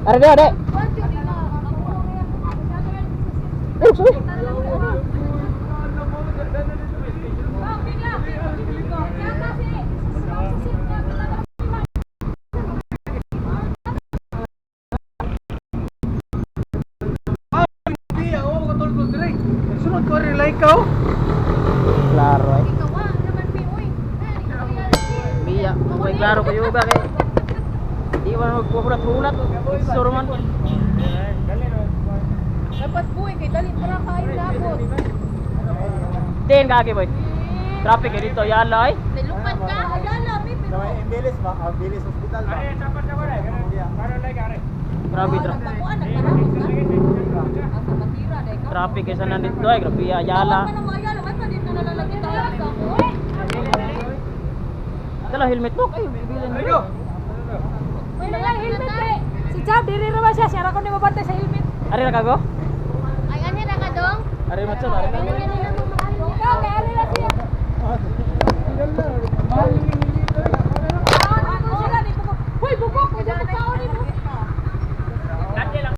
Are de, are. Eh, sorry. Sunod ko rin like ikaw. Klaro eh. Biya, may klaro kayo ba kay. Di man magkuhulat-hulat. Sure man. Dapat buhay kay dali para kayo labot. Din kagi boy. Traffic eh dito yala eh. Nilupan ka, halala mi pero. Bilis ba? Ah, bilis hospital ba? Grabe Nagpakuan, nagparamos ka. Ang sa matira dai ka. traffic kaysa nandito ay grabe ya, yala. Tawag ka na mo ayala, may pa dito nalalagi tayo sa ako. Dala helmet mo ay bibilan mo. May mga helmet eh. Si Jab, diri ra ba siya? Siya ra ko ni mabantay sa helmet. Ari ra kago? Ay, ani ra ka dong? Ari matsa, ari. Ikaw, kay ari ra.